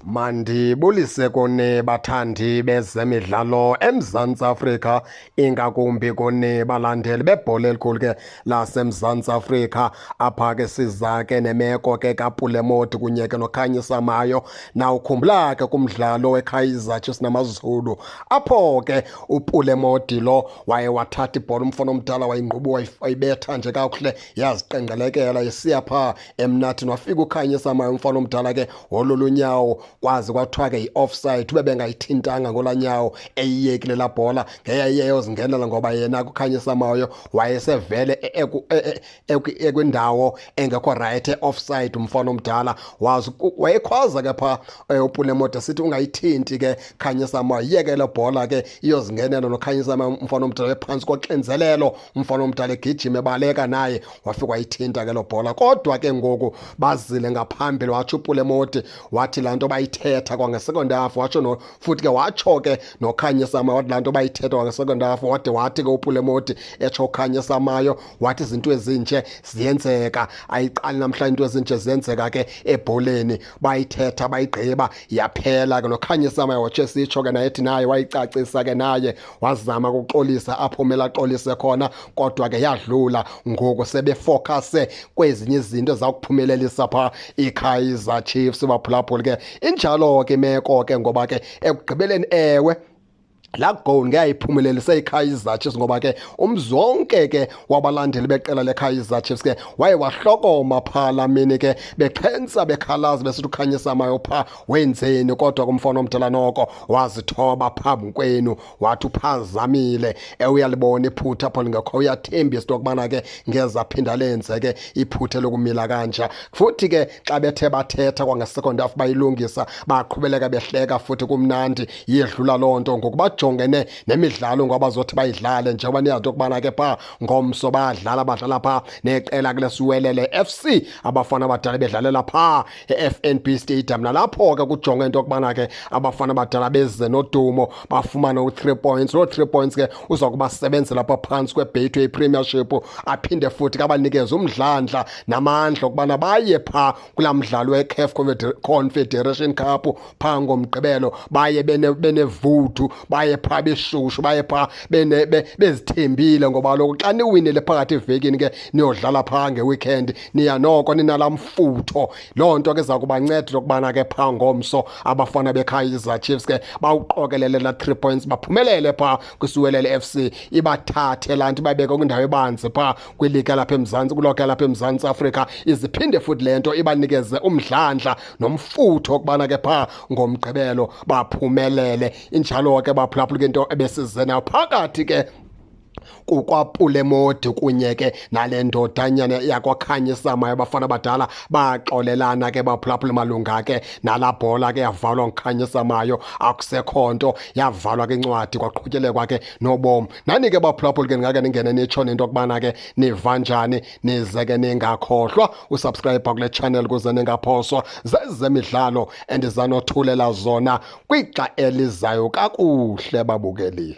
Mandibulise kuni bathandi bezemidlalo eMzantsi Afrika, ingakumbi kuni balandeli bebhola elikhulu ke laseMzantsi Afrika. Apha ke siza ke nemeko ke kaPule Mmodi kunye ke noKhanyisa Mayo. Nawukhumbula ke kumdlalo weKaizer Chiefs naMaZulu, apho ke uPule Mmodi lo waye wathatha ibhola, umfana omdala wayingqubu wayibetha nje kakuhle, yaziqengqelekela isiya phaa emnathini. Wafika uKhanyisa Mayo, umfana omdala ke wololu nyawo, kwaze kwathiwa ke yi-offside, ube bengayithintanga ngolaa nyawo, eyiyekile laa bhola ngeyayiyeyozingenela, ngoba yena kuKhanyisa Mayo wayesevele ekwindawo engekho right, e-offside umfana omdala. Wazi wayekhwaza ke phaa uPule Mmodi sithi ungayithinti ke Khanyisa Mayo, yiyeke le bhola ke iyozingenela. NoKhanyisa Mayo umfana omdala ephantsi koxinzelelo, umfana omdala egijima ebaleka, naye wafika wayithinta ke lo bhola. Kodwa ke ngoku bazile ngaphambili, watsho uPule Mmodi wathi laa nto bayithetha kwange-second half, watsho no futhi ke watsho ke noKhanyisa Mayo wathi laa nto bayithetha kwange-second half. Wade wathi ke uPule Mmodi, etsho uKhanyisa Mayo, wathi izinto ezinje ziyenzeka, ayiqali namhla into ezinje ziyenzeka ke ebholeni. Bayithetha bayigqiba, yaphela ke. NoKhanyisa Mayo watsho esitsho ke naye, ethi naye wayicacisa ke, naye wazama ukuxolisa apho kumele axolise khona, kodwa ke yadlula. Ngoku sebefocuse kwezinye izinto ezawukuphumelelisa phaa iKaizer Chiefs, baphulaphuli. Ke injalo ke imeko ke, ngoba ke ekugqibeleni ewe laa goal ngeyayiphumelelise iKaizer Chiefs, ngoba ke umzonke ke wabalandeli beqela leKaizer Chiefs ke waye wahlokoma phaa laa mini ke, bexhentsa bekhalaza besithi uKhanyisa Mayo phaa wenzeni. Kodwa kumfana omdala noko wazithoba phambi kwenu, wathi uphazamile, uyalibona iphutha apho lingekho, uyathembisa into yokubana ke ngeze aphinda lenze ke iphutha lokumila kanja. Futhi ke xa bethe bathetha kwange-second half bayilungisa, baqhubeleka behleka futhi kumnandi, yedlula loo nto. Ngoku bajongene nemidlalo ngoba bazothi bayidlale, njengoba niyazi into yokubana ke phaa ngomso bayadlala, badlala phaa neqela kule Siwelele FC, abafana abadala bedlalela phaa e-FNB Stadium. Nalapho ke kujonge into yokubana ke abafana abadala beze nodumo, bafumane u-3 points. Loo 3 points ke uza kubasebenzela apha phantsi kweBetway Premiership, aphinde futhi kabanikeze umdlandla namandla okubana baye phaa kulaa mdlalo weCAF Confederation Cup phaa ngoMgqibelo, baye benevuthu, baye phaa beshushu, baye phaa bezithembile, ngoba kaloku xa niwinile phakathi evekini ke niyodlala phaa ngeweekend, niya noko ninalaa mfutho. Loo nto ke iza kubanceda okubana ke phaa ngomso abafana beKaizer Chiefs ke bawuqokelele la 3 points, baphumelele phaa kwiSiwelele FC, ibathathe laa nto ibabeke kwindawo ebanzi phaa kwiligi yalapha eMzantsi, kulog yalapha eMzantsi Afrika. Iziphinde futhi le nto ibanikeze umdlandla nomfutho okubana ke phaa ngoMgqibelo baphumelele. Injalo ke baphulaphula ke into ebesize nayo phakathi ke kukwaPule Mmodi kunye ke nale ndodanyana yakwaKhanyisa Mayo. Abafana abadala baxolelana ke baphulaphula malunga ke nalaa bhola ke yavalwa nguKhanyisa Mayo, akusekho nto, yavalwa ke incwadi, kwaqhutyelekwa ke nobomi. Nani ke baphulaphula ke ndingake ningene nitsho nento yokubana ke niva njani, nize ke ningakhohlwa usubscribe kule channel kuze ningaphoswa zezemidlalo endizanothulela zona kwixa elizayo. Kakuhle babukeli.